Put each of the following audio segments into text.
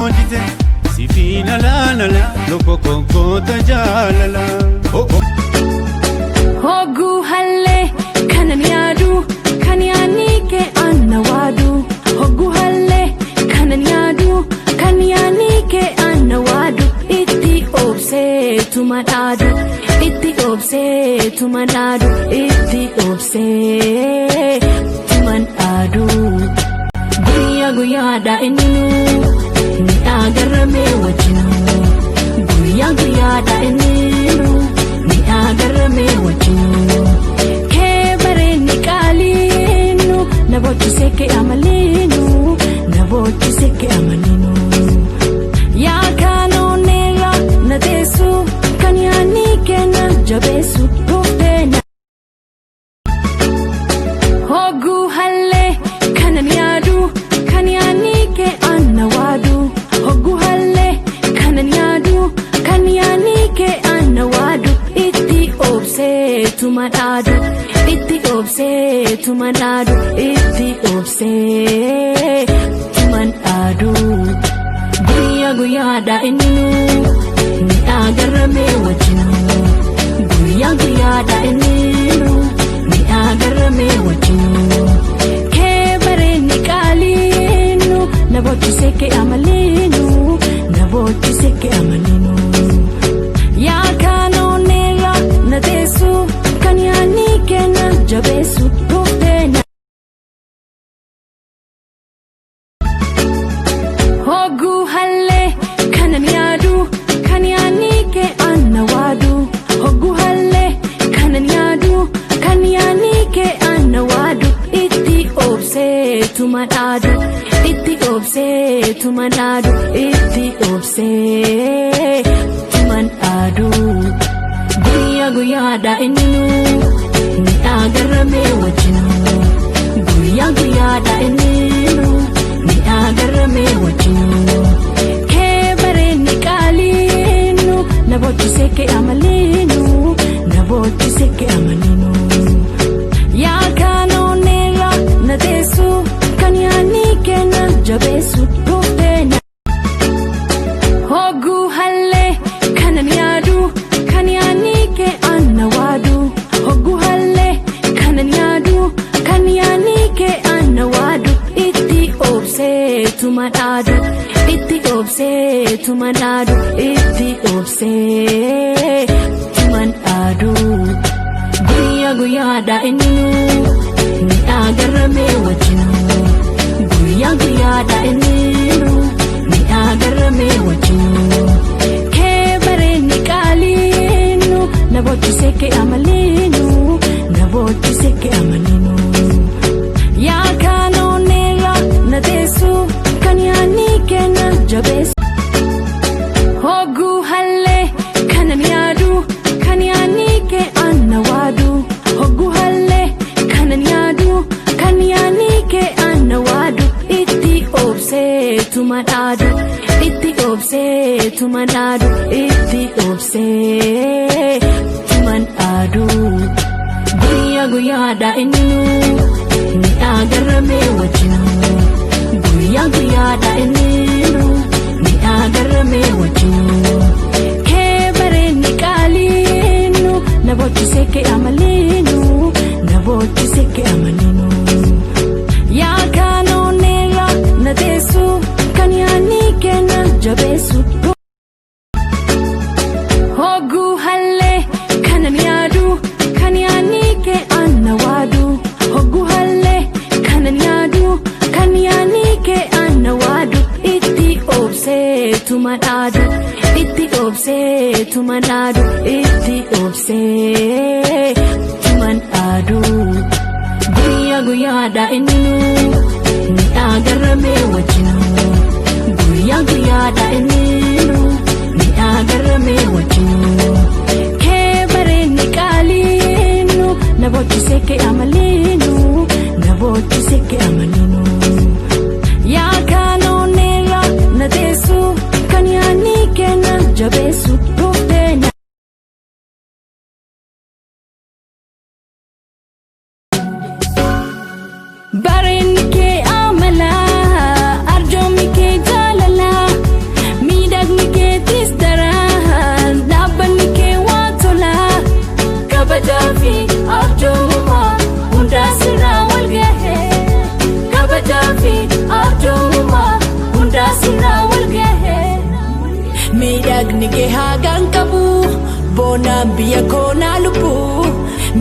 Hojite sifi la la la loko kokota jaalala. Hogguu hallee kanan yaadu kan yaadni kee anna waadu. Hogguu hallee kanan yaadu kan yaadni kee anna waadu. Itti obseetuma dhaadu, itti obseetuma dhaadu, itti obseetuma dhaadu. Guyyaa guyyaadha inni ni agarramee wajjinu. Guyyaa guyyaadha inni ni agarramee wajjinu. Kee bareenni qaaliinu na boochisee kee amaliinu, na boochisee kee amaliinu. Yaa kaanoonneerra na teessu kan yaadni kenna jabeessu dhuftee na. Hogguu hallee kanan yaadu kan yaadni kee anna waadu. Hogguu hallee kanan yaadu kan yaadni kee anna waadu. Itti obseetuma dhaadu, itti obseetuma dhaadu, itti obseetuma dhaadu. Guyyaa guyyaadha inni ni agarramee wajjinu. Guyyaa guyyaadha inni ni agarramee wajjinu. Kee bareenni qaaliinu na boochisee kee amaliinu, na boochisee kee amaliinu. Yaa kaanoonneerra na teessu kan yaadni kenna jabeessu dhuftee na. Hogguu hallee kanan yaadu kan yaadni kee anna waadu. Hogguu hallee kanan yaadu kan yaadni kee anna waadu. Itti obseetuma dhaadu, itti obseetuma dhaadu, itti obseetuma dhaadu. Guyyaa guyyaadha inni ni agarramee wajjinu. Guyyaa guyyaadha inni ni agarramee wajjinu. Kee bareenni qaaliinu na boochisee kee amaliinu, na boochisee kee amaliinu. Yaa kaanoonneerra na teessu kan yaadni kenna jabeessu dhuftee na. Hogguu hallee kanan yaadu kan yaadni kee anna waadu. Hogguu hallee kanan yaadu kan yaadni kee anna waadu. Itti obseetuma dhaadu, itti obseetuma dhaadu, itti obseetuma dhaadu. Guyyaa guyyaadha inni ni agarramee wajjinu. Guyyaa guyyaadha inni ni agarramee wajjinu. Kee bareenni qaaliinu na boochisee kee amaliinu, na boochisee kee amaliinu. Yaa kaanoonneerra na teessu kan yaadni kenna jabeessu. Hogguu hallee kanan yaadu kan yaadni kee anna waadu. Hogguu hallee kanan yaadu kan yaadni kee anna waadu. Itti obseetuma dhaadu, itti obseetuma dhaadu, itti obseetuma dhaadu. Guyyaa guyyaadha inni ni agarramee wajjinu. Guyyaa guyyaadha inni ni agarramee wajjinu. Kee bareenni qaaliinu na boochisee kee amaliinu, na boochisee kee amaliinu. Yaa kaanoonneerra na teessu kan yaadni kenna jabeessu. Hogguu hallee kanan yaadu kan yaadni kee anna waadu. Hogguu hallee kanan yaadu kan yaadni kee anna waadu. Itti obseetuma dhaadu, itti obseetuma dhaadu, itti obseetuma dhaadu. Guyyaa guyyaadha inni ni agarramee wajjinu. Guyyaa guyyaadha inni ni agarramee wajjinu. Kee bareenni qaaliinu na boochisee kee amaliinu, na boochisee kee amaliinu. Yaa kaanoonneerra na teessu kan yaadni kenna jabeessu dhuftee na. Bareenni kee amala, arjoomni kee jaalala. Miidhagni kee haagaan qabu boonaan biyya koonaa lubbuu.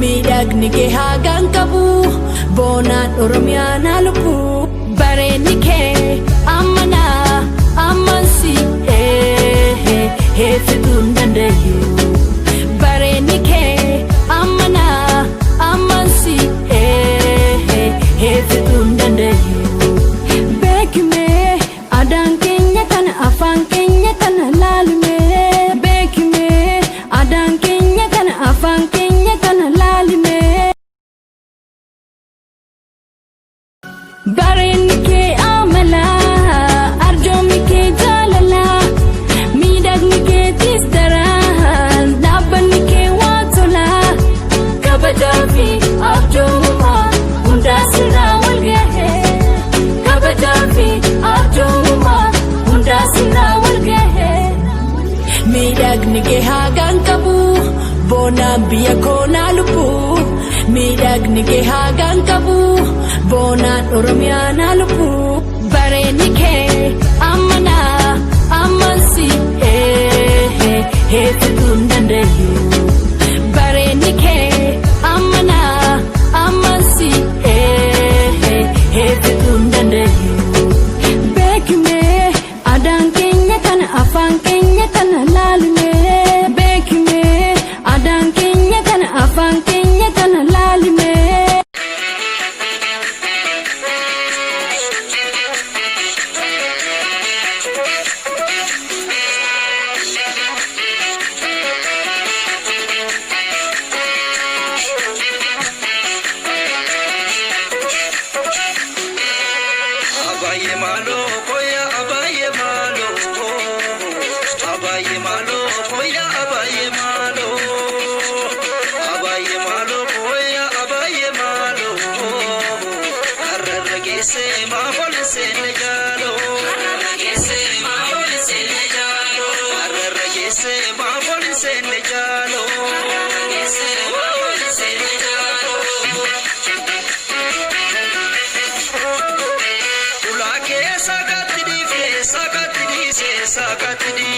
Miidhagni kee haagaan qabu boonaan Oromiyaa naa lubbuu. Bareenni kee ammanaa ammansi heeffituu hin danda'u. Bareenni kee ammanaa ammansi heeffituu hin danda'u. Beekimee adaan keenya kana afaan keenya kana laalimee. Beekimee adaan keenya kana afaan keenya kana laalimee. Bareenni kee amalaa arjoomni kee jaalalaa miidhagni keetis daran dhaabbanni kee waa tolaa kabajaa fi arjoomummaa hundaa sirraa wal gahee kabajaa fi arjoomummaa hundaa sirraa wal gahee. Miidhagni kee haagaan qabu boonaan biyya koonaa lubbuu. Miidhagni kee haagaan qabu boonaan Oromiyaa naa lubbuu. Bareenni kee ammanaa ammansi heeffituu hin danda'u. Bareenni kee ammanaa ammansi heeffituu hin danda'u. Beekimee adaan keenya kana afaan keenya kana laalimee. Beekimee adaan keenya kana afaan keenya kana laalimee. Abaye malo koya abaye malo, abaye malo koya abaye malo, abaye malo koya abaye malo. Arragese ma polse ne jalo, arragese ma polse ne jalo, arragese ma polse ne jalo, arragese ma polse ne jalo. Ulaa keessa gatti dhiifte sakatti dhiise sakatti.